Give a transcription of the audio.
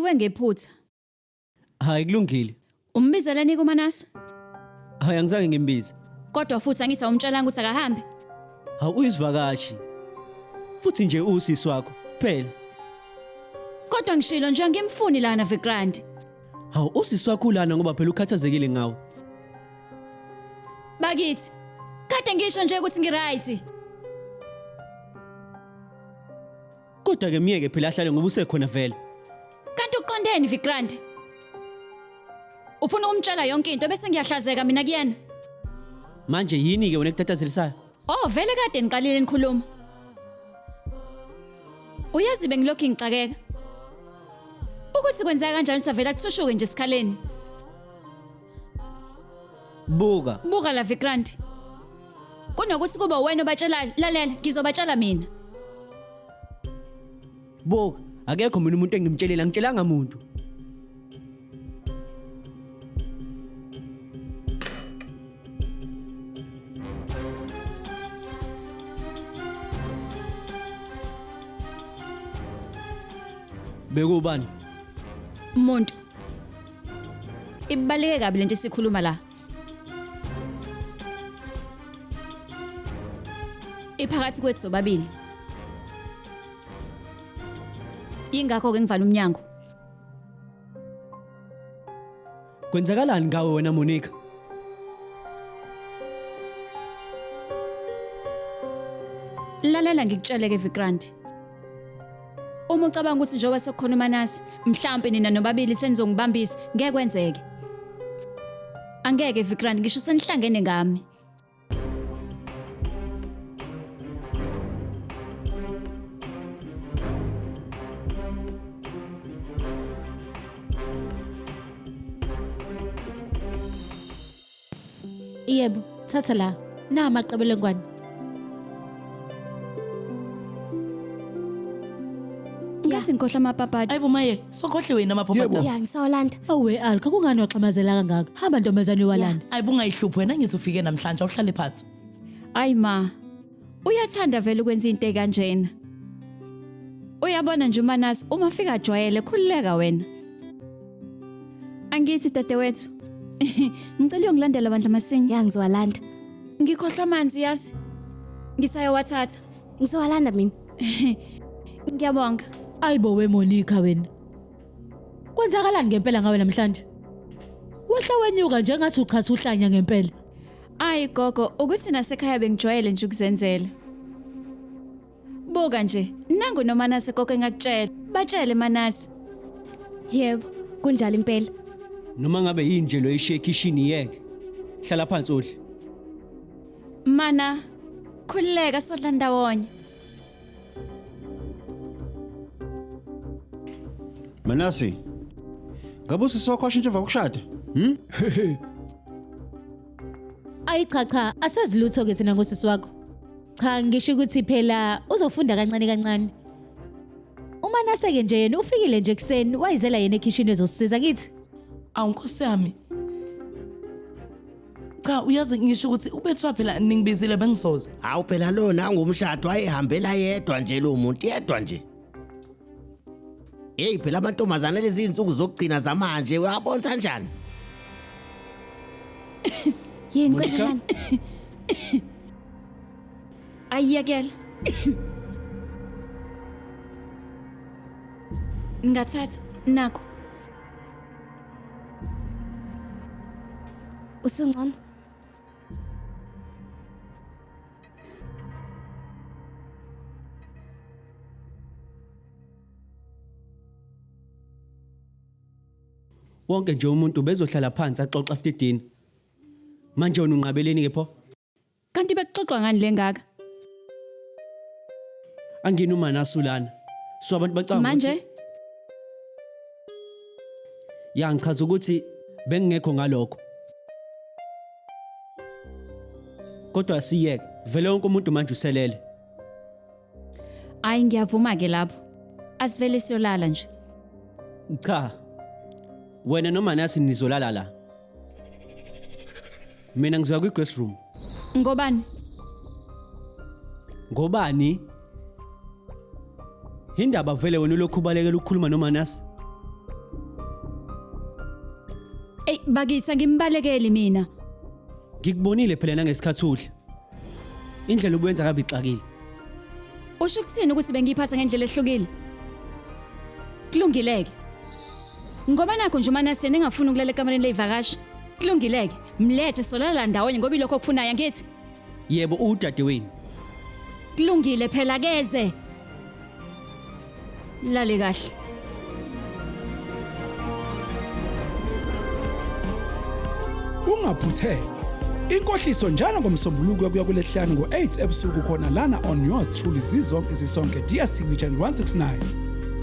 Iwe ngephutha. Hayi kulungile. Umbizeleni kuManasi? Hayi angizange ngimbize. Kodwa futhi angithi awumtshelanga ukuthi akahambe. Hawu uyisivakashi. Futhi nje usisi wakho phela. Kodwa ngishilo nje angimfuni lana Vikrant. Hawu usisi wakho ulana ngoba phela ukhathazekile ngawe. Bakithi. Kade ngisho nje ukuthi ngiright. Kodwa ke myeke phela ahlale ngoba usekhona vele. Kanti uqondeni Vikrant? Ufuna ukumtshela yonke into bese ngiyahlazeka mina kuyena. Manje yini ke wena ekutatazelisayo? Oh vele kade niqalile nikhuluma. Uyazi bengilokhu ngixakeka. Ukuthi kwenzeka kanjani ukuthi avele athushuke nje esikhaleni. Buka. Buka la Vikrant. Kunokuthi kube wena obatshelayo, lalela ngizobatshela mina. Buka, akekho mina umuntu engimtshelile, angitshelanga muntu. Bekubani? Muntu. Ibaluleke kabi lento esikhuluma la. Iphakathi kwethu sobabili. Yingakho ke ngivala umnyango. Kwenzakalani ngawe wena Monica? Lalela ngikutshele ke Vikrant. Uma ucabanga ukuthi njengoba sekukhona uManasi, mhlampe nina nobabili senizongibambisa, ngeke kwenzeke. Angeke Vikrant ngisho senihlangene ngami. Yebo, thatha la. Na amaqebelengwane. Ngathi ngikhohlwa amapapati. Ayibo maye, sokhohle wena amaphopha. Ya ngisawolanda. Awe Alka kungani waxhamazela kangaka? Hamba ntombazane uyowalanda. Ayibo ungayihluphi wena ngithi ufike namhlanje awuhlale phansi. Ayi ma. Uyathanda vele ukwenza into ekanjena. Uyabona nje uManasi uma fika ajwayele khululeka wena. Angithi dadewethu. Ngicela uyongilandela bandla masinya. Ya ngizowalanda. Ngikhohlwa amanzi yazi. Ngisayowathatha. Ngizowalanda mina. Ngiyabonga. Ayibo we Monica wena. Kwenzakalani ngempela ngawe namhlanje? Wehla wenyuka nje ngathi uchatha uhlanya ngempela. Ayi gogo, ukuthi nasekhaya bengijwayele nje ukuzenzela. Buka nje, nangu noManase gogo engakutshela. Batshele Manase. Yebo, kunjalo impela. Noma ngabe yini nje lo ishiye ekhishini yeke. Hlala phansi udle. Mana, khululeka sodla ndawonye. Manasi. Ngabe usisi wakho washintsha emva kokushada? Hmm? Ayi cha cha, asazilutho ke thina ngosisi wakho. Cha ngisho ukuthi phela uzofunda kancane kancane. Umanase ke nje yena ufikile nje ekuseni wayizela yena ekhishini ezosisiza kithi. Awu nkosi yami. Cha uyazi ngisho ukuthi ubethwa phela ningibizile bengisoze. Hawu phela lona ngumshado wayehambela yedwa nje lo muntu yedwa nje. Hey phela amantombazane lezi insuku zokugcina zamanje uyabona kanjani? Yini kwenzekani? Ayiyekela. Ngathatha nakho. Usungcono? Wonke nje umuntu bezohlala phansi axoxa after dinner. Manje wena unqabeleni ke pho? Kanti bekuxoxwa ngani lengaka? Angini uManasu lana. So abantu bacabanga Manje ya ngichaza ukuthi bengingekho ngalokho. Kodwa siyeke, vele wonke umuntu manje uselele. Ayi ngiyavuma ke lapho. Asivele siyolala nje. Cha. Wena noManasi nizolala la. Mina ngizoya kwi-guest room. Ngobani? Ngobani? Indaba vele wena ulokhu ubalekela ukukhuluma noManasi. Ey bakithi angimbalekeli mina. Ngikubonile phela nangesikhathi udla. Indlela obuyenza kabi ixakile. Usho ukuthini ukuthi bengiyiphatha ngendlela ehlukile? Kulungileke. Ngoba nakho nje uManase ningafuni ukulala ekamereni leyivakashi. Kulungileke. Mlethe solala ndawonye ngoba ilokho okufunayo angithi. Yebo udadewenu. Kulungile phela keze. Lale kahle. Ungaphuthelwa. Inkohliso njalo ngomsombuluko kuya kulesihlanu ngo-8 ebusuku khona lana on yours truly zizonke sisonke DStv channel 169.